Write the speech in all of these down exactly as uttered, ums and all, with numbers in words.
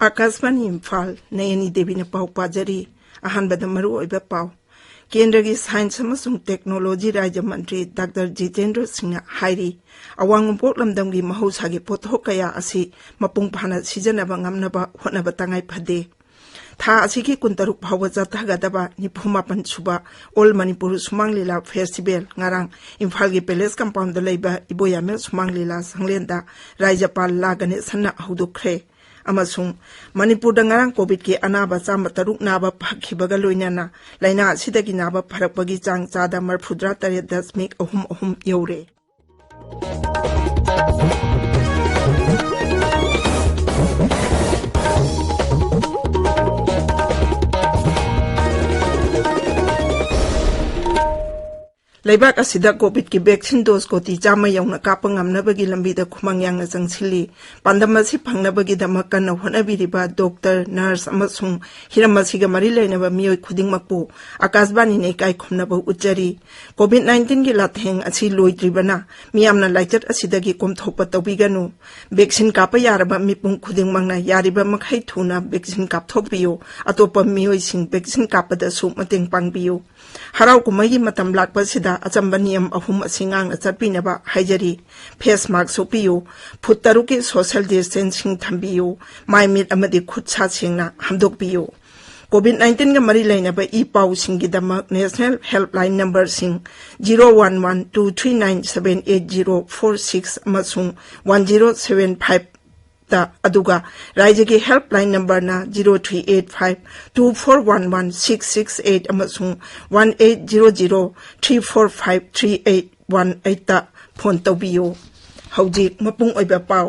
ꯑꯥꯀꯥꯁꯕꯥꯅꯤ ꯏꯝꯐꯥꯜ, ꯅꯌꯅꯤ ꯗꯦꯕꯤꯅ ꯄꯥꯎ ꯄꯥꯖꯔꯤ꯫ ꯑꯍꯥꯟꯕꯗ ꯃꯔꯨꯑꯣꯏꯕ ꯄꯥꯎ꯫ ꯀꯦꯟꯗ꯭ꯔꯒꯤ ꯁꯥꯏꯟꯁ ꯑꯃꯁꯨꯡ ꯇꯦꯛꯅꯣꯂꯣꯖꯤ ꯔꯥꯖ꯭ꯌ ꯃꯟꯇ꯭ꯔꯤ ꯗꯥꯛꯇꯔ ꯖꯤꯇꯦꯟꯗ꯭ꯔ ꯁꯤꯡꯅ ꯍꯥꯏꯔꯤ, ꯑꯋꯥꯡ ꯅꯣꯡꯄꯣꯛ ꯂꯝꯗꯝꯒꯤ ꯃꯍꯧꯁꯥꯒꯤ ꯄꯣꯠꯊꯣꯛ ꯀꯌꯥ ꯑꯁꯤ ꯃꯄꯨꯡ ꯐꯥꯅ ꯁꯤꯖꯤꯟꯅꯕ ꯉꯝꯅꯕ ꯍꯣꯠꯅꯕ ꯇꯉꯥꯏ ꯐꯗꯦ꯫ ꯊꯥ ꯑꯁꯤꯒꯤ ꯀꯨꯟꯇꯔꯨꯛ ꯐꯥꯎꯕ ꯆꯠꯊꯒꯗꯕ ꯅꯤꯐꯨꯃꯥꯄꯟ ꯁꯨꯕ ꯑꯣꯜ ꯃꯅꯤꯄꯨꯔ ꯁꯨꯃꯥꯡ ꯂꯤꯂꯥ ꯐꯦꯁꯇꯤꯚꯦꯜ ꯉꯔꯥꯡ ꯏꯝꯐꯥꯜꯒꯤ ꯄꯦꯂꯦꯁ ꯀꯝꯄꯥꯎꯟꯗ ꯂꯩꯕ ꯏꯕꯣꯌꯥꯏꯃ ꯁꯨꯃꯥꯡ ꯂꯤꯂꯥ ꯁꯪꯂꯦꯟꯗ ꯔꯥꯖ꯭ꯌꯄꯥꯜ ꯂꯥ ꯒꯅꯦꯁꯟꯅ ꯍꯧꯗꯣꯛꯈ꯭ꯔꯦ꯫ ꯑꯃꯁꯨꯡ ꯃꯅꯤꯄꯨꯔꯗ ꯉꯔꯥꯡ ꯀꯣꯚꯤꯗꯀꯤ ꯑꯅꯥꯕ ꯆꯥꯝꯃ ꯇꯔꯨꯛ ꯅꯥꯕ ꯐꯈꯤꯕꯒ ꯂꯣꯏꯅꯅ ꯂꯥꯏꯅꯥ ꯑꯁꯤꯗꯒꯤ ꯅꯥꯕ ꯐꯔꯛꯄꯒꯤ ꯆꯥꯡ ꯆꯥꯗ ꯃꯔꯐꯨꯇꯔꯥ ꯇꯔꯦꯠ ꯗꯁꯃꯤꯛ ꯑꯍꯨꯝ ꯑꯍꯨꯝ ꯌꯧꯔꯦ꯫ ꯂꯩꯕꯥꯛ ꯑꯁꯤꯗ ꯀꯣꯚꯤꯗꯀꯤ ꯚꯦꯛꯁꯤꯟ ꯗꯣꯁ ꯀꯣꯇꯤ ꯆꯥꯝꯃ ꯌꯧꯅ ꯀꯥꯞꯄ ꯉꯝꯅꯕꯒꯤ ꯂꯝꯕꯤꯗ ꯈꯨꯃꯥꯡ ꯌꯥꯡꯅ ꯆꯪꯁꯤꯜꯂꯤ꯫ ꯄꯥꯟꯗꯝ ꯑꯁꯤ ꯐꯪꯅꯕꯒꯤꯗꯃꯛ ꯀꯟꯅ ꯍꯣꯠꯅꯕꯤꯔꯤꯕ ꯗꯣꯛꯇꯔ, ꯅꯔꯁ ꯑꯃꯁꯨꯡ ꯍꯤꯔꯝ ꯑꯁꯤꯒ ꯃꯔꯤ ꯂꯩꯅꯕ ꯃꯤꯑꯣꯏ ꯈꯨꯗꯤꯡꯃꯛꯄꯨ ꯑꯥꯀꯥꯁꯕꯥꯅꯤꯅ ꯏꯀꯥꯏ ꯈꯨꯝꯅꯕ ꯎꯠꯆꯔꯤ꯫ ꯀꯣꯚꯤꯗ ꯅꯥꯏꯟꯇꯤꯟꯒꯤ ꯂꯥꯊꯦꯡ ꯑꯁꯤ ꯂꯣꯏꯗ꯭ꯔꯤꯕꯅ ꯃꯤꯌꯥꯝꯅ ꯂꯥꯏꯆꯠ ꯑꯁꯤꯗꯒꯤ ꯀꯣꯝꯊꯣꯛꯄ ꯇꯧꯕꯤꯒꯅꯨ꯫ ꯚꯦꯛꯁꯤꯟ ꯀꯥꯞꯄ ꯌꯥꯔꯕ ꯃꯤꯄꯨꯝ ꯈꯨꯗꯤꯡꯃꯛꯅ ꯌꯥꯔꯤꯕ ꯃꯈꯩ ꯊꯨꯅ ꯚꯦꯛꯁꯤꯟ ꯀꯥꯞꯊꯣꯛꯄꯤꯌꯨ꯫ ꯑꯇꯣꯞꯄ ꯃꯤꯑꯣꯏꯁꯤꯡ ꯚꯦꯛꯁꯤꯟ ꯀꯥꯞꯄꯗꯁꯨ ꯃꯇꯦꯡ ꯄꯥꯡꯕꯤꯌꯨ꯫ ꯍꯔꯥꯎ ꯀꯨꯝꯍꯩꯒꯤ ꯃꯇꯝ ꯂꯥꯛꯄꯁꯤꯗ ꯑꯆꯝꯕ ꯅꯤꯌꯝ ꯑꯍꯨꯝ ꯑꯁꯤ ꯉꯥꯛꯅ ꯆꯠꯄꯤꯅꯕ ꯍꯥꯏꯖꯔꯤ꯫ ꯐꯦꯁ ꯃꯥꯛꯁ ꯎꯞꯄꯤꯌꯨ, ꯐꯨꯠ ꯇꯔꯨꯛꯀꯤ ꯁꯣꯁꯤꯌꯦꯜ ꯗꯤꯁꯇꯦꯟꯁꯤꯡ ꯊꯝꯕꯤꯌꯨ, ꯃꯥꯏ ꯃꯤꯠ ꯑꯃꯗꯤ ꯈꯨꯠ ꯁꯥ ꯁꯦꯡꯅ ꯍꯥꯝꯗꯣꯛꯄꯤꯌꯨ꯫ ꯀꯣꯚꯤꯗ ꯅꯥꯏꯟꯇꯤꯟꯒ ꯃꯔꯤ ꯂꯩꯅꯕ ꯏ ꯄꯥꯎꯁꯤꯡꯒꯤꯗꯃꯛ ꯅꯦꯁꯅꯦꯜ ꯍꯦꯜꯞꯂꯥꯏꯟ ꯅꯝꯕꯔꯁꯤꯡ zero one one two three nine seven eight zero four six ꯑꯃꯁꯨꯡ ꯋꯥꯟ ꯖꯤꯔꯣ ꯁꯚꯦꯟ ꯐꯥꯏꯚ ꯇ, ꯑꯗꯨꯒ ꯔꯥꯏꯖ꯭ꯌꯒꯤ ꯍꯦꯜꯞꯂꯥꯏꯟ ꯅꯝꯕꯔꯅ zero three eight five two four one one six six eight ꯑꯃꯁꯨꯡ one eight zero zero three four five three eight one ꯑꯩꯠꯇ phone ꯇꯧꯕꯤꯌꯨ꯫ ꯍꯧꯖꯤꯛ ꯃꯄꯨꯡ ꯑꯣꯏꯕ ꯄꯥꯎ꯫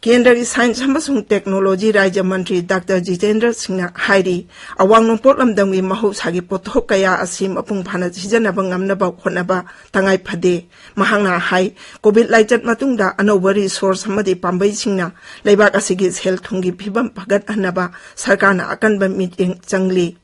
ꯀꯦꯟꯗ꯭ꯔꯒꯤ ꯁꯥꯏꯟꯁ ꯑꯃꯁꯨꯡ ꯇꯦꯛꯅꯣꯂꯣꯖꯤ ꯔꯥꯖ꯭ꯌ ꯃꯟꯇ꯭ꯔꯤ ꯗꯥꯛꯇꯔ ꯖꯤꯇꯦꯟꯗ꯭ꯔ ꯁꯤꯡꯅ ꯍꯥꯏꯔꯤ, ꯑꯋꯥꯡ ꯅꯣꯡꯄꯣꯛ ꯂꯝꯗꯝꯒꯤ ꯃꯍꯧꯁꯥꯒꯤ ꯄꯣꯠꯊꯣꯛ ꯀꯌꯥ ꯑꯁꯤ ꯃꯄꯨꯡ ꯐꯥꯅ ꯁꯤꯖꯤꯟꯅꯕ ꯉꯝꯅꯕ ꯍꯣꯠꯅꯕ ꯇꯉꯥꯏ ꯐꯗꯦ꯫ ꯃꯍꯥꯛꯅ ꯍꯥꯏ, ꯀꯣꯚꯤꯗ ꯂꯥꯏꯆꯠ ꯃꯇꯨꯡꯗ ꯑꯅꯧꯕ ꯔꯤꯁꯣꯔꯁ ꯑꯃꯗꯤ ꯄꯥꯝꯕꯩꯁꯤꯡꯅ ꯂꯩꯕꯥꯛ ꯑꯁꯤꯒꯤ ꯁꯦꯜ ꯊꯨꯝꯒꯤ ꯐꯤꯕꯝ ꯐꯒꯠꯍꯟꯅꯕ ꯁꯔꯀꯥꯔꯅ ꯑꯀꯟꯕ ꯃꯤꯠꯌꯦꯡ ꯆꯪꯂꯤ꯫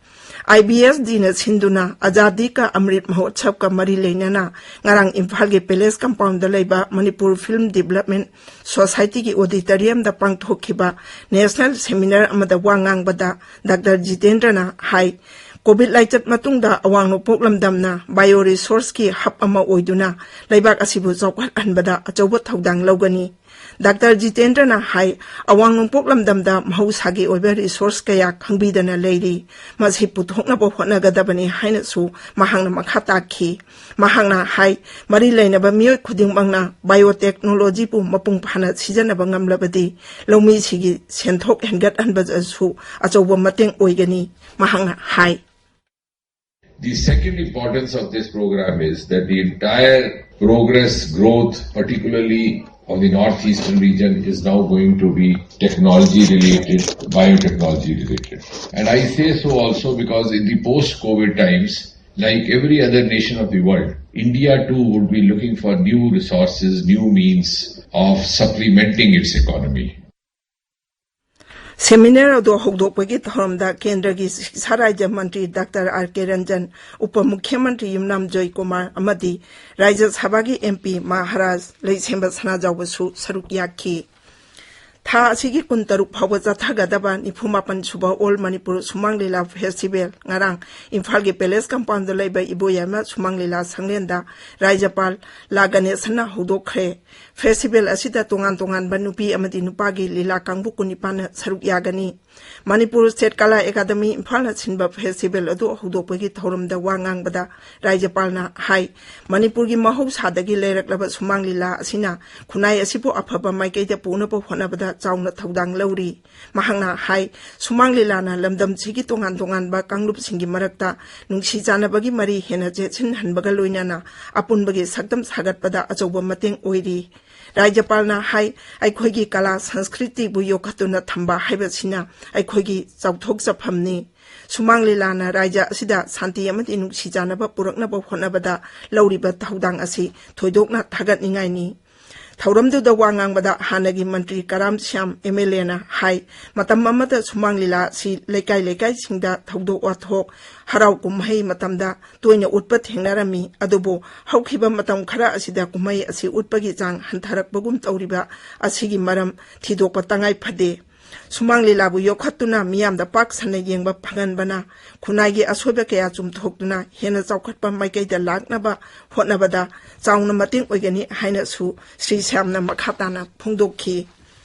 ꯑꯥꯏ ꯕꯤ ꯑꯦꯁ ꯗꯤꯅ ꯁꯤꯟꯗꯨꯅ ꯑꯖꯥꯗꯤ ꯀꯥ ꯑꯃ꯭ꯔꯤꯠ ꯃꯍꯣꯠꯁꯕꯀ ꯃꯔꯤ ꯂꯩꯅꯅ ꯉꯔꯥꯡ ꯏꯝꯐꯥꯜꯒꯤ ꯄꯦꯂꯦꯁ ꯀꯝꯄꯥꯎꯟꯗ ꯂꯩꯕ ꯃꯅꯤꯄꯨꯔ ꯐꯤꯜꯝ ꯗꯤꯕꯂꯞꯃꯦꯟ ꯁꯣꯁꯥꯏꯇꯤꯒꯤ ꯑꯣꯗꯤꯇꯣꯔꯤꯌꯝꯗ ꯄꯥꯡꯊꯣꯛꯈꯤꯕ ꯅꯦꯁꯅꯦꯜ ꯁꯦꯃꯤꯅꯥꯔ ꯑꯃꯗ ꯋꯥ ꯉꯥꯡꯕꯗ ꯗꯥꯛꯇꯔ ꯖꯤꯇꯦꯟꯗ꯭ꯔꯅ ꯍꯥꯏ, ꯀꯣꯚꯤꯗ ꯂꯥꯏꯆꯠ ꯃꯇꯨꯡꯗ ꯑꯋꯥꯡ ꯅꯣꯡꯄꯣꯛ ꯂꯝꯗꯝꯅ ꯕꯥꯏꯑꯣ ꯔꯤꯁꯣꯔꯁꯀꯤ ꯍꯕ ꯑꯃ ꯑꯣꯏꯗꯨꯅ ꯂꯩꯕꯥꯛ ꯑꯁꯤꯕꯨ ꯆꯥꯎꯈꯠꯍꯟꯕꯗ ꯑꯆꯧꯕ ꯊꯧꯗꯥꯡ ꯂꯧꯒꯅꯤ꯫ ꯗꯥꯛꯇꯔ ꯖꯤꯇꯦꯟꯗ꯭ꯔꯅ ꯍꯥꯏ, ꯑꯋꯥꯡ ꯅꯣꯡꯄꯣꯛ ꯂꯝꯗꯝꯗ ꯃꯍꯧꯁꯥꯒꯤ ꯑꯣꯏꯕ ꯔꯤꯁꯣꯔꯁ ꯀꯌꯥ ꯈꯪꯕꯤꯗꯅ ꯂꯩꯔꯤ, ꯃꯁꯤ ꯄꯨꯊꯣꯛꯅꯕ ꯍꯣꯠꯅꯒꯗꯕꯅꯤ ꯍꯥꯏꯅꯁꯨ ꯃꯍꯥꯛꯅ ꯃꯈꯥ ꯇꯥꯈꯤ꯫ ꯃꯍꯥꯛꯅ ꯍꯥꯏ, ꯃꯔꯤ ꯂꯩꯅꯕ ꯃꯤꯑꯣꯏ ꯈꯨꯗꯤꯡꯃꯛꯅ ꯕꯥꯏꯑꯣꯇꯦꯛꯅꯣꯂꯣꯖꯤꯕꯨ ꯃꯄꯨꯡ ꯐꯥꯅ ꯁꯤꯖꯤꯟꯅꯕ ꯉꯝꯂꯕꯗꯤ ꯂꯧꯃꯤꯁꯤꯡꯒꯤ ꯁꯦꯟꯊꯣꯛ ꯍꯦꯟꯒꯠꯍꯟꯕꯗꯁꯨ ꯑꯆꯧꯕ ꯃꯇꯦꯡ ꯑꯣꯏꯒꯅꯤ, ꯃꯍꯥꯛꯅ ꯍꯥꯏ꯫ The second importance of this program is that the entire progress, growth, particularly of the northeastern region, is now going to be technology related, biotechnology related. And I say so also because in the post-COVID times, like every other nation of the world, India too would be looking for new resources, new means of supplementing its economy. Seminar ꯑꯗꯨ ꯍꯧꯗꯣꯛꯄꯒꯤ ꯊꯧꯔꯝꯗ ꯀꯦꯟꯗ꯭ꯔꯒꯤ ꯁꯤꯛꯁꯥ ꯔꯥꯖ꯭ꯌ ꯃꯟꯇ꯭ꯔꯤ doctor R ꯀꯦ ꯔꯟꯖꯟ, ꯎꯄ ꯃꯨꯈ꯭ꯌ ꯃꯟꯇ꯭ꯔꯤ ꯌꯨꯝꯅꯥꯝ ꯖꯣꯏꯀꯨꯃꯥꯔ ꯑꯃꯗꯤ ꯔꯥꯖ꯭ꯌ ꯁꯚꯥꯒꯤ M P Maharaj ꯂꯩꯁꯦꯝꯕ ꯁꯅꯥꯖꯥꯎꯕꯁꯨ ꯁꯔꯨꯛ ꯌꯥꯈꯤ꯫ ꯊꯥ ꯑꯁꯤꯒꯤ ꯀꯨꯟꯇꯔꯨꯛ ꯐꯥꯎꯕ ꯆꯠꯊꯒꯗꯕ ꯅꯤꯐꯨꯃꯥꯄꯟ ꯁꯨꯕ ꯑꯣꯜ ꯃꯅꯤꯄꯨꯔ ꯁꯨꯃꯥꯡ ꯂꯤꯂꯥ ꯐꯦꯁꯇꯤꯚꯦꯜ ꯉꯔꯥꯡ ꯏꯝꯐꯥꯜꯒꯤ ꯄꯦꯂꯦꯁ ꯀꯝꯄꯥꯎꯟꯗ ꯂꯩꯕ ꯏꯕꯣꯌꯥꯏꯃ ꯁꯨꯃꯥꯡ ꯂꯤꯂꯥ ꯁꯪꯂꯦꯟꯗ ꯔꯥꯖ꯭ꯌꯄꯥꯜ ꯂꯥ ꯒꯅꯦꯁꯟꯅ ꯍꯧꯗꯣꯛꯈ꯭ꯔꯦ꯫ ꯐꯦꯁꯇꯤꯚꯦꯜ ꯑꯁꯤꯗ ꯇꯣꯉꯥꯟ ꯇꯣꯉꯥꯟꯕ ꯅꯨꯄꯤ ꯑꯃꯗꯤ ꯅꯨꯄꯥꯒꯤ ꯂꯤꯂꯥ ꯀꯥꯡꯕꯨ ꯀꯨꯟꯅꯤꯄꯥꯟꯅ ꯁꯔꯨꯛ ꯌꯥꯒꯅꯤ꯫ ꯃꯅꯤꯄꯨꯔ ꯁ꯭ꯇꯦꯠ ꯀꯂꯥ ꯑꯦꯀꯥꯗꯃꯤ ꯏꯝꯐꯥꯜꯅ ꯁꯤꯟꯕ ꯐꯦꯁꯇꯤꯚꯦꯜ ꯑꯗꯨ ꯍꯧꯗꯣꯛꯄꯒꯤ ꯊꯧꯔꯝꯗ ꯋꯥ ꯉꯥꯡꯕꯗ ꯔꯥꯖ꯭ꯌꯄꯥꯜꯅ ꯍꯥꯏ, ꯃꯅꯤꯄꯨꯔꯒꯤ ꯃꯍꯧꯁꯥꯗꯒꯤ ꯂꯩꯔꯛꯂꯕ ꯁꯨꯃꯥꯡ ꯂꯤꯂꯥ ꯑꯁꯤꯅ ꯈꯨꯟꯅꯥꯏ ꯑꯁꯤꯕꯨ ꯑꯐꯕ ꯃꯥꯏꯀꯩꯗ ꯄꯨꯅꯕ ꯍꯣꯠꯅꯕꯗ ꯆꯥꯎꯅ ꯊꯧꯗꯥꯡ ꯂꯧꯔꯤ꯫ ꯃꯍꯥꯛꯅ ꯍꯥꯏ, ꯁꯨꯃꯥꯡ ꯂꯤꯂꯥꯅ ꯂꯝꯗꯝꯁꯤꯒꯤ ꯇꯣꯉꯥꯟ ꯇꯣꯉꯥꯟꯕ ꯀꯥꯡꯂꯨꯞꯁꯤꯡꯒꯤ ꯃꯔꯛꯇ ꯅꯨꯡꯁꯤ ꯆꯥꯟꯅꯕꯒꯤ ꯃꯔꯤ ꯍꯦꯟꯅ ꯆꯦꯠꯁꯤꯟꯍꯟꯕꯒ ꯂꯣꯏꯅꯅ ꯑꯄꯨꯟꯕꯒꯤ ꯁꯛꯇꯝ ꯁꯥꯒꯠꯄꯗ ꯑꯆꯧꯕ ꯃꯇꯦꯡ ꯑꯣꯏꯔꯤ꯫ ꯔꯥꯖ꯭ꯌꯄꯥꯜꯅ ꯍꯥꯏ, ꯑꯩꯈꯣꯏꯒꯤ ꯀꯂꯥ ꯁꯪꯁꯀ꯭ꯔꯤꯇꯤꯕꯨ ꯌꯣꯛꯈꯠꯇꯨꯅ ꯊꯝꯕ ꯍꯥꯏꯕꯁꯤꯅ ꯑꯩꯈꯣꯏꯒꯤ ꯆꯥꯎꯊꯣꯛꯆꯐꯝꯅꯤ꯫ ꯁꯨꯃꯥꯡ ꯂꯤꯂꯥꯅ ꯔꯥꯖ꯭ꯌ ꯑꯁꯤꯗ ꯁꯥꯟꯇꯤ ꯑꯃꯗꯤ ꯅꯨꯡꯁꯤ ꯆꯥꯟꯅꯕ ꯄꯨꯔꯛꯅꯕ ꯍꯣꯠꯅꯕꯗ ꯂꯧꯔꯤꯕ ꯊꯧꯗꯥꯡ ꯑꯁꯤ ꯊꯣꯏꯗꯣꯛꯅ ꯊꯥꯒꯠꯅꯤꯡꯉꯥꯏꯅꯤ꯫ ꯊꯧꯔꯝꯗꯨꯗ ꯋꯥ ꯉꯥꯡꯕꯗ ꯍꯥꯟꯅꯒꯤ ꯃꯟꯇ꯭ꯔꯤ ꯀꯔꯥꯝ ꯁ꯭ꯌꯥꯝ ꯑꯦꯝ ꯑꯦꯜ ꯑꯦꯅ ꯍꯥꯏ, ꯃꯇꯝ ꯑꯃꯗ ꯁꯨꯃꯥꯡ ꯂꯤꯂꯥ ꯑꯁꯤ ꯂꯩꯀꯥꯏ ꯂꯩꯀꯥꯏꯁꯤꯡꯗ ꯊꯧꯗꯣꯛ ꯋꯥꯊꯣꯛ, ꯍꯔꯥꯎ ꯀꯨꯝꯍꯩ ꯃꯇꯝꯗ ꯇꯣꯏꯅ ꯎꯠꯄ ꯊꯦꯡꯅꯔꯝꯃꯤ, ꯑꯗꯨꯕꯨ ꯍꯧꯈꯤꯕ ꯃꯇꯝ ꯈꯔ ꯑꯁꯤꯗ ꯀꯨꯝꯍꯩ ꯑꯁꯤ ꯎꯠꯄꯒꯤ ꯆꯥꯡ ꯍꯟꯊꯔꯛꯄꯒꯨꯝ ꯇꯧꯔꯤꯕ ꯑꯁꯤꯒꯤ ꯃꯔꯝ ꯊꯤꯗꯣꯛꯄ ꯇꯉꯥꯏ ꯐꯗꯦ꯫ ꯁꯨꯃꯥꯡ ꯂꯤꯂꯥꯕꯨ ꯌꯣꯛꯈꯠꯇꯨꯅ ꯃꯤꯌꯥꯝꯗ ꯄꯥꯛ ꯁꯟꯅ ꯌꯦꯡꯕ ꯐꯪꯍꯟꯕꯅ ꯈꯨꯟꯅꯥꯏꯒꯤ ꯑꯁꯣꯏꯕ ꯀꯌꯥ ꯆꯨꯝꯊꯣꯛꯇꯨꯅ ꯍꯦꯟꯅ ꯆꯥꯎꯈꯠꯄ ꯃꯥꯏꯀꯩꯗ ꯂꯥꯛꯅꯕ ꯍꯣꯠꯅꯕꯗ ꯆꯥꯎꯅ ꯃꯇꯦꯡ ꯑꯣꯏꯒꯅꯤ ꯍꯥꯏꯅꯁꯨ ꯁ꯭ꯔꯤ ꯁ꯭ꯌꯥꯝꯅ ꯃꯈꯥ ꯇꯥꯅ ꯐꯣꯡꯗꯣꯛꯈꯤ꯫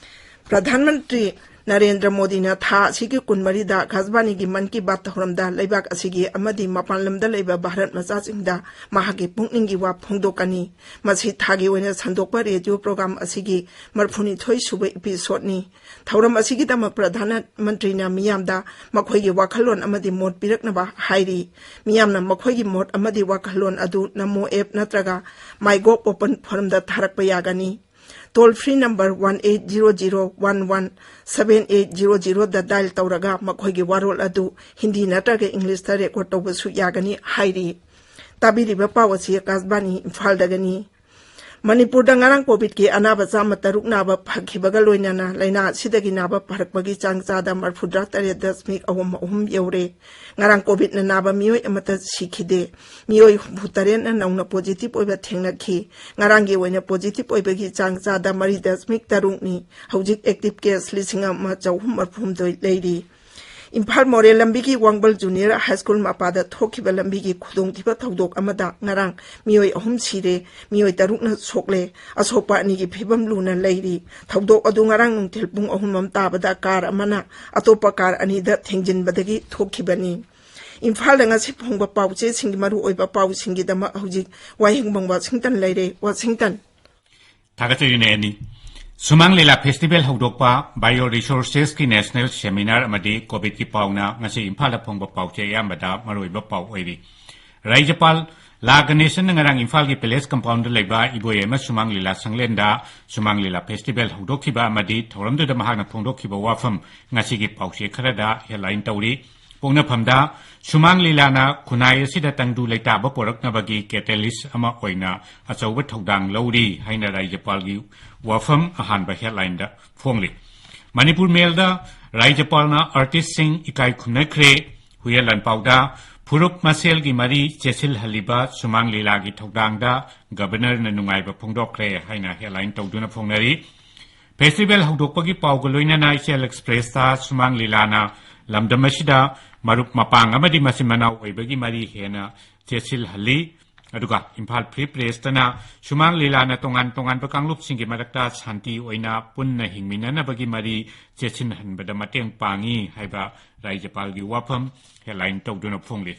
ꯄ꯭ꯔꯙꯥꯟ ꯃꯟꯇ꯭ꯔꯤ ꯅꯔꯦꯟꯗ꯭ꯔ ꯃꯣꯗꯤꯅ ꯊꯥ ꯑꯁꯤꯒꯤ ꯀꯨꯟꯃꯔꯤꯗ ꯑꯀꯥꯁꯕꯥꯅꯤꯒꯤ ꯃꯟ ꯀꯤ ꯕꯥꯠ ꯊꯧꯔꯝꯗ ꯂꯩꯕꯥꯛ ꯑꯁꯤꯒꯤ ꯑꯃꯗꯤ ꯃꯄꯥꯟ ꯂꯝꯗ ꯂꯩꯕ ꯚꯥꯔꯠ ꯃꯆꯥꯁꯤꯡꯗ ꯃꯍꯥꯛꯀꯤ ꯄꯨꯛꯅꯤꯡꯒꯤ ꯋꯥ ꯐꯣꯡꯗꯣꯛꯀꯅꯤ꯫ ꯃꯁꯤ ꯊꯥꯒꯤ ꯑꯣꯏꯅ ꯁꯟꯗꯣꯛꯄ ꯔꯦꯗꯤꯑꯣ ꯄ꯭ꯔꯣꯒ꯭ꯔꯥꯝ ꯑꯁꯤꯒꯤ ꯃꯔꯤꯐꯨꯅꯤꯊꯣꯏ ꯁꯨꯕ ꯏꯄꯤꯁꯣꯗꯅꯤ꯫ ꯊꯧꯔꯝ ꯑꯁꯤꯒꯤꯗꯃꯛ ꯄ꯭ꯔꯙꯥꯟ ꯃꯟꯇ꯭ꯔꯤꯅ ꯃꯤꯌꯥꯝꯗ ꯃꯈꯣꯏꯒꯤ ꯋꯥꯈꯜꯂꯣꯟ ꯑꯃꯗꯤ ꯃꯣꯠ ꯄꯤꯔꯛꯅꯕ ꯍꯥꯏꯔꯤ꯫ ꯃꯤꯌꯥꯝꯅ ꯃꯈꯣꯏꯒꯤ ꯃꯣꯠ ꯑꯃꯗꯤ ꯋꯥꯈꯜꯂꯣꯟ ꯑꯗꯨ ꯅꯃꯣ ꯑꯦꯞ ꯅꯠꯇ꯭ꯔꯒ ꯃꯥꯏꯒꯣꯚ ꯑꯣꯄꯟ ꯐꯣꯔꯝꯗ ꯊꯥꯔꯛꯄ ꯌꯥꯒꯅꯤ꯫ Toll free number one eight zero zero one one seven eight zero ꯖꯤꯔꯣꯗ ꯗꯥꯏꯜ ꯇꯧꯔꯒ ꯃꯈꯣꯏꯒꯤ ꯋꯥꯔꯣꯜ ꯑꯗꯨ ꯍꯤꯟꯗꯤ ꯅꯠꯇ꯭ꯔꯒ ꯏꯪꯂꯤꯁꯇ ꯔꯦꯀꯣꯔꯗ ꯇꯧꯕꯁꯨ ꯌꯥꯒꯅꯤ ꯍꯥꯏꯔꯤ꯫ ꯇꯥꯕꯤꯔꯤꯕ ꯄꯥꯎ ꯑꯁꯤ ꯑꯀꯥꯁꯕꯥꯅꯤ ꯏꯝꯐꯥꯜꯗꯒꯤꯅꯤ꯫ ꯃꯅꯤꯄꯨꯔꯗ ꯉꯔꯥꯡ ꯀꯣꯚꯤꯗꯀꯤ ꯑꯅꯥꯕ ꯆꯥꯝꯃ ꯇꯔꯨꯛ ꯅꯥꯕ ꯐꯈꯤꯕꯒ ꯂꯣꯏꯅꯅ ꯂꯥꯏꯅꯥ ꯑꯁꯤꯗꯒꯤ ꯅꯥꯕ ꯐꯔꯛꯄꯒꯤ ꯆꯥꯡ ꯆꯥꯗ ꯃꯔꯤꯐꯨꯇꯔꯥ ꯇꯔꯦꯠ ꯗꯁꯃꯤꯛ ꯑꯍꯨꯝ ꯑꯍꯨꯝ ꯌꯧꯔꯦ꯫ ꯉꯔꯥꯡ ꯀꯣꯚꯤꯗꯅ ꯅꯥꯕ ꯃꯤꯑꯣꯏ ꯑꯃꯠꯇ ꯁꯤꯈꯤꯗꯦ꯫ ꯃꯤꯑꯣꯏ ꯍꯨꯝꯐꯨ ꯇꯔꯦꯠꯅ ꯅꯧꯅ ꯄꯣꯖꯤꯇꯤꯚ ꯑꯣꯏꯕ ꯊꯦꯡꯅꯈꯤ꯫ ꯉꯔꯥꯡꯒꯤ ꯑꯣꯏꯅ ꯄꯣꯖꯤꯇꯤꯚ ꯑꯣꯏꯕꯒꯤ ꯆꯥꯡ ꯆꯥꯗ ꯃꯔꯤ ꯗꯁꯃꯤꯛ ꯇꯔꯨꯛꯅꯤ꯫ ꯍꯧꯖꯤꯛ ꯑꯦꯛꯇꯤꯚ ꯀꯦꯁ ꯂꯤꯁꯤꯡ ꯑꯃ ꯆꯍꯨꯝ ꯃꯔꯤꯐꯨ ꯍꯨꯝꯗꯣꯏ ꯂꯩꯔꯤ꯫ ꯏꯝꯐꯥꯜ ꯃꯣꯔꯦ ꯂꯝꯕꯤꯒꯤ ꯋꯥꯡꯕꯜ ꯖꯨꯅꯤꯌꯔ ꯍꯥꯏ ꯁ꯭ꯀꯨꯜ ꯃꯄꯥꯗ ꯊꯣꯛꯈꯤꯕ ꯂꯝꯕꯤꯒꯤ ꯈꯨꯗꯣꯡꯊꯤꯕ ꯊꯧꯗꯣꯛ ꯑꯃꯗ ꯉꯔꯥꯡ ꯃꯤꯑꯣꯏ ꯑꯍꯨꯝ ꯁꯤꯔꯦ, ꯃꯤꯑꯣꯏ ꯇꯔꯨꯛꯅ ꯁꯣꯛꯂꯦ꯫ ꯑꯁꯣꯛꯄ ꯑꯅꯤꯒꯤ ꯐꯤꯕꯝ ꯂꯨꯅ ꯂꯩꯔꯤ꯫ ꯊꯧꯗꯣꯛ ꯑꯗꯨ ꯉꯔꯥꯡ ꯅꯨꯡꯊꯤꯜ ꯄꯨꯡ ꯑꯍꯨꯝ ꯂꯣꯝ ꯇꯥꯕꯗ ꯀꯥꯔ ꯑꯃꯅ ꯑꯇꯣꯞꯄ ꯀꯥꯔ ꯑꯅꯤꯗ ꯊꯦꯡꯖꯤꯟꯕꯗꯒꯤ ꯊꯣꯛꯈꯤꯕꯅꯤ꯫ ꯏꯝꯐꯥꯜꯗ ꯉꯁꯤ ꯐꯣꯡꯕ ꯄꯥꯎꯆꯦꯁꯤꯡꯒꯤ ꯃꯔꯨꯑꯣꯏꯕ ꯄꯥꯎꯁꯤꯡꯒꯤꯗꯃꯛ ꯍꯧꯖꯤꯛ ꯋꯥꯍꯦꯡꯕꯝ ꯋꯥꯁꯤꯡꯇꯟ ꯂꯩꯔꯦ꯫ ꯋꯥꯁꯤꯡꯇꯟ꯫ ꯊꯥꯒꯠꯆꯔꯤꯅꯦ ꯑꯦꯅꯤ꯫ ꯁꯨꯃꯥꯡ ꯂꯤꯂꯥ ꯐꯦꯁꯇꯤꯚꯦꯜ ꯍꯧꯗꯣꯛꯄ, ꯕꯥꯏꯑꯣ ꯔꯤꯁꯣꯔꯁꯦꯁꯀꯤ ꯅꯦꯁꯅꯦꯜ ꯁꯦꯃꯤꯅꯥꯔ ꯑꯃꯗꯤ ꯀꯣꯚꯤꯗꯀꯤ ꯄꯥꯎꯅ ꯉꯁꯤ ꯏꯝꯐꯥꯜꯗ ꯐꯣꯡꯕ ꯄꯥꯎꯆꯦ ꯑꯌꯥꯝꯕꯗ ꯃꯔꯨꯑꯣꯏꯕ ꯄꯥꯎ ꯑꯣꯏꯔꯤ꯫ ꯔꯥꯖ꯭ꯌꯄꯥꯜ ꯂꯥ ꯒꯅꯦꯁꯟꯅ ꯉꯔꯥꯡ ꯏꯝꯐꯥꯜꯒꯤ ꯄꯦꯂꯦꯁ ꯀꯝꯄꯥꯎꯟꯗ ꯂꯩꯕ ꯏꯕꯣꯌꯥꯏꯃ ꯁꯨꯃꯥꯡ ꯂꯤꯂꯥ ꯁꯪꯂꯦꯟꯗ ꯁꯨꯃꯥꯡ ꯂꯤꯂꯥ ꯐꯦꯁꯇꯤꯚꯦꯜ ꯍꯧꯗꯣꯛꯈꯤꯕ ꯑꯃꯗꯤ ꯊꯧꯔꯝꯗꯨꯗ ꯃꯍꯥꯛꯅ ꯐꯣꯡꯗꯣꯛꯈꯤꯕ ꯋꯥꯐꯝ ꯉꯁꯤꯒꯤ ꯄꯥꯎꯆꯦ ꯈꯔꯗ ꯍꯦꯗꯂꯥꯏꯟ ꯇꯧꯔꯤ꯫ ꯄꯣꯛꯅꯐꯝꯗ ꯁꯨꯃꯥꯡ ꯂꯤꯂꯥꯅ ꯈꯨꯟꯅꯥꯏ ꯑꯁꯤꯗ ꯇꯪꯗꯨ ꯂꯩꯇꯥꯕ ꯄꯣꯔꯛꯅꯕꯒꯤ ꯀꯦꯇꯦꯂꯤꯁ ꯑꯃ ꯑꯣꯏꯅ ꯑꯆꯧꯕ ꯊꯧꯗꯥꯡ ꯂꯧꯔꯤ ꯍꯥꯏꯅ ꯔꯥꯖ꯭ꯌꯄꯥꯜꯒꯤ ꯋꯥꯐꯝ ꯑꯍꯥꯟꯕ ꯍꯦꯗꯂꯥꯏꯟꯗ ꯐꯣꯡꯂꯤ꯫ ꯃꯅꯤꯄꯨꯔ ꯃꯦꯜꯗ ꯔꯥꯖ꯭ꯌꯄꯥꯜꯅ ꯑꯥꯔꯇꯤꯁꯁꯤꯡ ꯏꯀꯥꯏ ꯈꯨꯝꯅꯈ꯭ꯔꯦ꯫ ꯍꯨꯏꯌꯦꯟ ꯂꯥꯟꯄꯥꯎꯗ ꯐꯨꯔꯨꯞ ꯃꯁꯦꯜꯒꯤ ꯃꯔꯤ ꯆꯦꯠꯁꯤꯜꯍꯜꯂꯤꯕ ꯁꯨꯃꯥꯡ ꯂꯤꯂꯥꯒꯤ ꯊꯧꯗꯥꯡꯗ ꯒꯕꯔꯅꯔꯅ ꯅꯨꯡꯉꯥꯏꯕ ꯐꯣꯡꯗꯣꯛꯈ꯭ꯔꯦ ꯍꯥꯏꯅ ꯍꯦꯗꯂꯥꯏꯟ ꯇꯧꯗꯨꯅ ꯐꯣꯡꯅꯔꯤ꯫ ꯐꯦꯁꯇꯤꯚꯦꯜ ꯍꯧꯗꯣꯛꯄꯒꯤ ꯄꯥꯎꯒ ꯂꯣꯏꯅꯅ ꯏꯆꯦꯜ ꯑꯦꯛꯁꯄ꯭ꯔꯦꯁꯇ ꯁꯨꯃꯥꯡ ꯂꯤꯂꯥꯅ ꯂꯝꯗꯝ ꯑꯁꯤꯗ ꯃꯔꯨꯞ ꯃꯄꯥꯡ ꯑꯃꯗꯤ ꯃꯆꯤꯟ ꯃꯅꯥꯎ ꯑꯣꯏꯕꯒꯤ ꯃꯔꯤ ꯍꯦꯟꯅ ꯆꯦꯠꯁꯤꯜꯍꯜꯂꯤ꯫ ꯑꯗꯨꯒ ꯏꯝꯐꯥꯜ ꯐ꯭ꯔꯤ ꯄ꯭ꯔꯦꯁꯇꯅ ꯁꯨꯃꯥꯡ ꯂꯤꯂꯥꯅ ꯇꯣꯉꯥꯟ ꯇꯣꯉꯥꯟꯕ ꯀꯥꯡꯂꯨꯞꯁꯤꯡꯒꯤ ꯃꯔꯛꯇ ꯁꯥꯟꯇꯤ ꯑꯣꯏꯅ ꯄꯨꯟꯅ ꯍꯤꯡꯃꯤꯟꯅꯅꯕꯒꯤ ꯃꯔꯤ ꯆꯦꯠꯁꯤꯟꯍꯟꯕꯗ ꯃꯇꯦꯡ ꯄꯥꯡꯉꯤ ꯍꯥꯏꯕ ꯔꯥꯖ꯭ꯌꯄꯥꯜꯒꯤ ꯋꯥꯐꯝ ꯍꯦꯗꯂꯥꯏꯟ ꯇꯧꯗꯨꯅ ꯐꯣꯡꯂꯤ꯫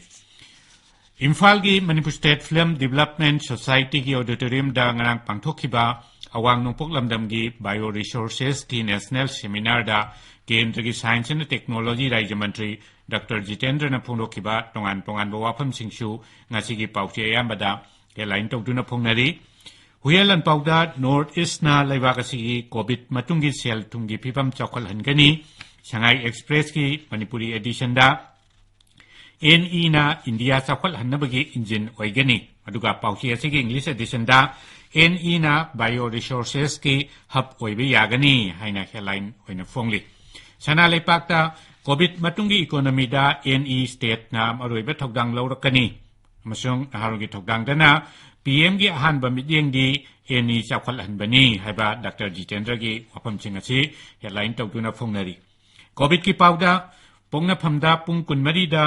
ꯏꯝꯐꯥꯜꯒꯤ ꯃꯅꯤꯄꯨꯔ ꯁ꯭ꯇꯦꯠ ꯐꯤꯂꯝ ꯗꯤꯕꯦꯂꯞꯃꯦꯟ ꯁꯣꯁꯥꯏꯇꯤꯒꯤ ꯑꯣꯗꯤꯇꯣꯔꯤꯌꯝꯗ ꯉꯔꯥꯡ ꯄꯥꯡꯊꯣꯛꯈꯤꯕ ꯑꯋꯥꯡ ꯅꯣꯡꯄꯣꯛ ꯂꯝꯗꯝꯒꯤ ꯕꯥꯏꯑꯣ ꯔꯤꯁꯣꯔꯁꯦꯁꯀꯤ ꯅꯦꯁꯅꯦꯜ ꯁꯦꯃꯤꯅꯥꯔꯗ ꯀꯦꯟꯗ꯭ꯔꯒꯤ ꯁꯥꯏꯟꯁ ꯑꯃꯗꯤ ꯇꯦꯛꯅꯣꯂꯣꯖꯤ ꯔꯥꯖ꯭ꯌ ꯃꯟꯇ꯭ꯔꯤ ꯗꯥꯛꯇꯔ ꯖꯤꯇꯦꯟꯗ꯭ꯔꯅ ꯐꯣꯡꯗꯣꯛꯈꯤꯕ ꯇꯣꯉꯥꯟ ꯇꯣꯉꯥꯟꯕ ꯋꯥꯐꯝꯁꯤꯡꯁꯨ ꯉꯁꯤꯒꯤ ꯄꯥꯎꯆꯦ ꯑꯌꯥꯝꯕꯗ ꯍꯦꯗꯂꯥꯏꯟ ꯇꯧꯗꯨꯅ ꯐꯣꯡꯅꯔꯤ꯫ ꯍꯨꯏꯌꯦꯟ ꯂꯥꯟꯄꯥꯎꯗ ꯅꯣꯔꯠ ꯏꯁꯅ ꯂꯩꯕꯥꯛ ꯑꯁꯤꯒꯤ ꯀꯣꯚꯤꯗ ꯃꯇꯨꯡꯒꯤ ꯁꯦꯜ ꯊꯨꯝꯒꯤ ꯐꯤꯕꯝ ꯆꯥꯎꯈꯠꯍꯟꯒꯅꯤ꯫ ꯁꯉꯥꯏ ꯑꯦꯛꯁꯄ꯭ꯔꯦꯁꯀꯤ ꯃꯅꯤꯄꯨꯔꯤ ꯑꯦꯗꯤꯁꯟꯗ ꯑꯦꯟ ꯏꯅ ꯏꯟꯗꯤꯌꯥ ꯆꯥꯎꯈꯠꯍꯟꯅꯕꯒꯤ ꯏꯟꯖꯤꯟ ꯑꯣꯏꯒꯅꯤ꯫ ꯑꯗꯨꯒ ꯄꯥꯎꯆꯦ ꯑꯁꯤꯒꯤ ꯏꯪꯂꯤꯁ ꯑꯦꯗꯤꯁꯟꯗ ꯑꯦꯟ ꯏꯅ ꯕꯥꯏꯑꯣ ꯔꯤꯁꯣꯔꯁꯦꯁꯀꯤ ꯍꯕ ꯑꯣꯏꯕ ꯌꯥꯒꯅꯤ ꯍꯥꯏꯅ ꯍꯦꯗꯂꯥꯏꯟ ꯑꯣꯏꯅ ꯐꯣꯡꯂꯤ꯫ ꯁꯅꯥ ꯂꯩꯄꯥꯛꯇ ꯀꯣꯚꯤꯗ ꯃꯇꯨꯡꯒꯤ ꯏꯀꯣꯅꯣꯃꯤꯗ ꯑꯦꯟ ꯏ ꯁ꯭ꯇꯦꯠꯅ ꯃꯔꯨꯑꯣꯏꯕ ꯊꯧꯗꯥꯡ ꯂꯧꯔꯛꯀꯅꯤ ꯑꯃꯁꯨꯡ ꯅꯍꯥꯔꯣꯜꯒꯤ ꯊꯧꯗꯥꯡꯗꯅ ꯄꯤ ꯑꯦꯝꯒꯤ ꯑꯍꯥꯟꯕ ꯃꯤꯠꯌꯦꯡꯗꯤ ꯑꯦꯟ ꯏ ꯆꯥꯎꯈꯠꯍꯟꯕꯅꯤ ꯍꯥꯏꯕ ꯗꯥꯛꯇꯔ ꯖꯤꯇꯦꯟꯗ꯭ꯔꯒꯤ ꯋꯥꯐꯝꯁꯤꯡ ꯑꯁꯤ ꯍꯦꯗꯂꯥꯏꯟ ꯇꯧꯗꯨꯅ ꯐꯣꯡꯅꯔꯤ꯫ ꯀꯣꯚꯤꯗꯀꯤ ꯄꯥꯎꯗ ꯄꯣꯛꯅꯐꯝꯗ ꯄꯨꯡ ꯀꯨꯟꯃꯔꯤꯗ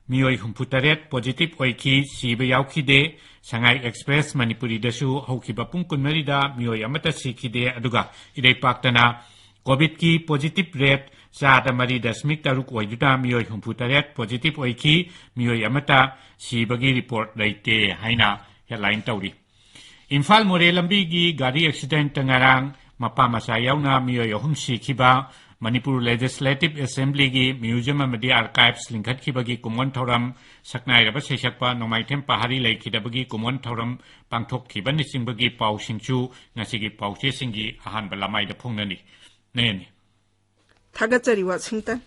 ꯃꯤꯑꯣꯏ ꯍꯨꯝꯐꯨꯇꯔꯦꯠ ꯄꯣꯖꯤꯇꯤꯚ ꯑꯣꯏꯈꯤ, ꯁꯤꯕ ꯌꯥꯎꯈꯤꯗꯦ꯫ ꯁꯉꯥꯏ ꯑꯦꯛꯁꯄ꯭ꯔꯦꯁ ꯃꯅꯤꯄꯨꯔꯤꯗꯁꯨ ꯍꯧꯈꯤꯕ ꯄꯨꯡ ꯀꯨꯟꯃꯔꯤꯗ ꯃꯤꯑꯣꯏ ꯑꯃꯠꯇ ꯁꯤꯈꯤꯗꯦ꯫ ꯑꯗꯨꯒ ꯏꯔꯩꯄꯥꯛꯇꯅ ꯀꯣꯚꯤꯗꯀꯤ ꯄꯣꯖꯤꯇꯤꯚ ꯔꯦꯠ ꯆꯥꯗ ꯃꯔꯤ ꯗꯁꯃꯤꯛ ꯇꯔꯨꯛ ꯑꯣꯏꯗꯨꯅ ꯃꯤꯑꯣꯏ ꯍꯨꯝꯐꯨꯇꯔꯦꯠ ꯄꯣꯖꯤꯇꯤꯚ ꯑꯣꯏꯈꯤ, ꯃꯤꯑꯣꯏ ꯑꯃꯠꯇ ꯁꯤꯕꯒꯤ ꯔꯤꯄꯣꯔꯠ ꯂꯩꯇꯦ ꯍꯥꯏꯅ ꯍꯦꯗꯂꯥꯏꯟ ꯇꯧꯔꯤ꯫ ꯏꯝꯐꯥꯜ ꯃꯣꯔꯦ ꯂꯝꯕꯤꯒꯤ ꯒꯥꯔꯤ ꯑꯦꯛꯁꯤꯗꯦꯟꯠꯇ ꯉꯔꯥꯡ ꯃꯄꯥ ꯃꯆꯥ ꯌꯥꯎꯅ ꯃꯤꯑꯣꯏ ꯑꯍꯨꯝ ꯁꯤꯈꯤꯕ, ꯃꯅꯤꯄꯨꯔ ꯂꯦꯖꯤꯁꯂꯦꯇꯤꯚ ꯑꯦꯁꯦꯝꯕ꯭ꯂꯤꯒꯤ ꯃ꯭ꯌꯨꯖꯤꯌꯝ ꯑꯃꯗꯤ ꯑꯥꯔꯀꯥꯏꯚꯁ ꯂꯤꯡꯈꯠꯈꯤꯕꯒꯤ ꯀꯨꯝꯑꯣꯟ ꯊꯧꯔꯝ, ꯁꯛꯅꯥꯏꯔꯕ ꯁꯩꯁꯛꯄ ꯅꯣꯡꯃꯥꯏꯊꯦꯝ ꯄꯍꯥꯔꯤ ꯂꯩꯈꯤꯗꯕꯒꯤ ꯀꯨꯝꯑꯣꯟ ꯊꯧꯔꯝ ꯄꯥꯡꯊꯣꯛꯈꯤꯕꯅꯆꯤꯡꯕꯒꯤ ꯄꯥꯎꯁꯤꯡꯁꯨ ꯉꯁꯤꯒꯤ ꯄꯥꯎꯆꯦꯁꯤꯡꯒꯤ ꯑꯍꯥꯟꯕ ꯂꯃꯥꯏꯗ ꯐꯣꯡꯅꯅꯤ꯫ ꯅꯦꯅꯤ꯫ ꯊꯥꯒꯠꯆꯔꯤ, ꯋꯥꯁꯤꯡꯇꯟ꯫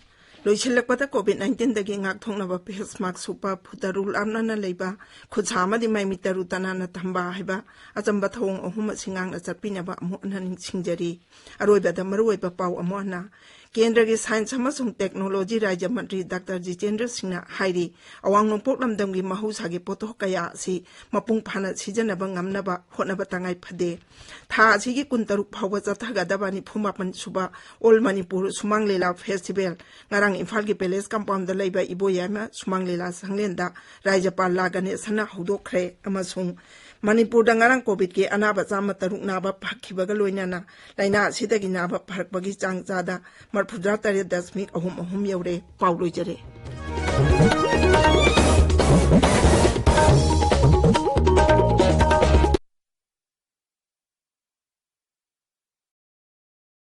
ꯂꯣꯏꯁꯤꯜꯂꯛꯄꯗ COVID nineteenꯗꯒꯤ ꯉꯥꯛꯊꯣꯛꯅꯕ face mask ꯎꯞꯄ, ꯐꯨꯠ ꯇꯔꯨꯛ ꯂꯥꯞꯅꯅ ꯂꯩꯕ, ꯈꯨꯠꯁꯥ ꯑꯃꯗꯤ ꯃꯥꯏꯃꯤꯠ ꯇꯔꯨ ꯇꯅꯥꯟꯅ ꯊꯝꯕ ꯍꯥꯏꯕ ꯑꯆꯝꯕ ꯊꯧꯑꯣꯡ ꯑꯍꯨꯝ ꯑꯁꯤ ꯉꯥꯛꯅ ꯆꯠꯄꯤꯅꯕ ꯑꯃꯨꯛ ꯍꯟꯅ ꯅꯤꯡꯁꯤꯡꯖꯔꯤ꯫ ꯑꯔꯣꯏꯕꯗ ꯃꯔꯨꯑꯣꯏꯕ ꯄꯥꯎ ꯑꯃꯨꯛ ꯍꯟꯅ꯫ ꯀꯦꯟꯗ꯭ꯔꯒꯤ ꯁꯥꯏꯟꯁ ꯑꯃꯁꯨꯡ ꯇꯦꯛꯅꯣꯂꯣꯖꯤ ꯔꯥꯖ꯭ꯌ ꯃꯟꯇ꯭ꯔꯤ ꯗꯥꯛꯇꯔ ꯖꯤꯇꯦꯟꯗ꯭ꯔ ꯁꯤꯡꯅ ꯍꯥꯏꯔꯤ, ꯑꯋꯥꯡ ꯅꯣꯡꯄꯣꯛ ꯂꯝꯗꯝꯒꯤ ꯃꯍꯧꯁꯥꯒꯤ ꯄꯣꯠꯊꯣꯛ ꯀꯌꯥ ꯑꯁꯤ ꯃꯄꯨꯡ ꯐꯥꯅ ꯁꯤꯖꯤꯟꯅꯕ ꯉꯝꯅꯕ ꯍꯣꯠꯅꯕ ꯇꯉꯥꯏ ꯐꯗꯦ꯫ ꯊꯥ ꯑꯁꯤꯒꯤ ꯀꯨꯟꯇꯔꯨꯛ ꯐꯥꯎꯕ ꯆꯠꯊꯒꯗꯕ ꯅꯤꯐꯨꯃꯥꯄꯟ ꯁꯨꯕ All Manipur Sumang Lila Festival ꯉꯔꯥꯡ ꯏꯝꯐꯥꯜꯒꯤ ꯄꯦꯂꯦꯁ ꯀꯝꯄꯥꯎꯟꯗ ꯂꯩꯕ ꯏꯕꯣꯌꯥꯏꯃ ꯁꯨꯃꯥꯡ ꯂꯤꯂꯥ ꯁꯪꯂꯦꯟꯗ ꯔꯥꯖ꯭ꯌꯄꯥꯜ ꯂꯥ ꯒꯅꯦꯁꯟꯅ ꯍꯧꯗꯣꯛꯈ꯭ꯔꯦ ꯑꯃꯁꯨꯡ ꯃꯅꯤꯄꯨꯔꯗ ꯉꯔꯥꯡ COVIDꯀꯤ ꯑꯅꯥꯕ ꯆꯥꯝꯃ ꯇꯔꯨꯛ ꯅꯥꯕ ꯐꯈꯤꯕꯒ ꯂꯣꯏꯅꯅ ꯂꯥꯏꯅꯥ ꯑꯁꯤꯗꯒꯤ ꯅꯥꯕ ꯐꯔꯛꯄꯒꯤ ꯆꯥꯡ ꯆꯥꯗ ꯃꯔꯐꯨꯇꯔꯥ ꯇꯔꯦꯠ ꯗꯁꯃꯤꯛ ꯑꯍꯨꯝ ꯑꯍꯨꯝ ꯌꯧꯔꯦ꯫ ꯄꯥꯎ ꯂꯣꯏꯖꯔꯦ꯫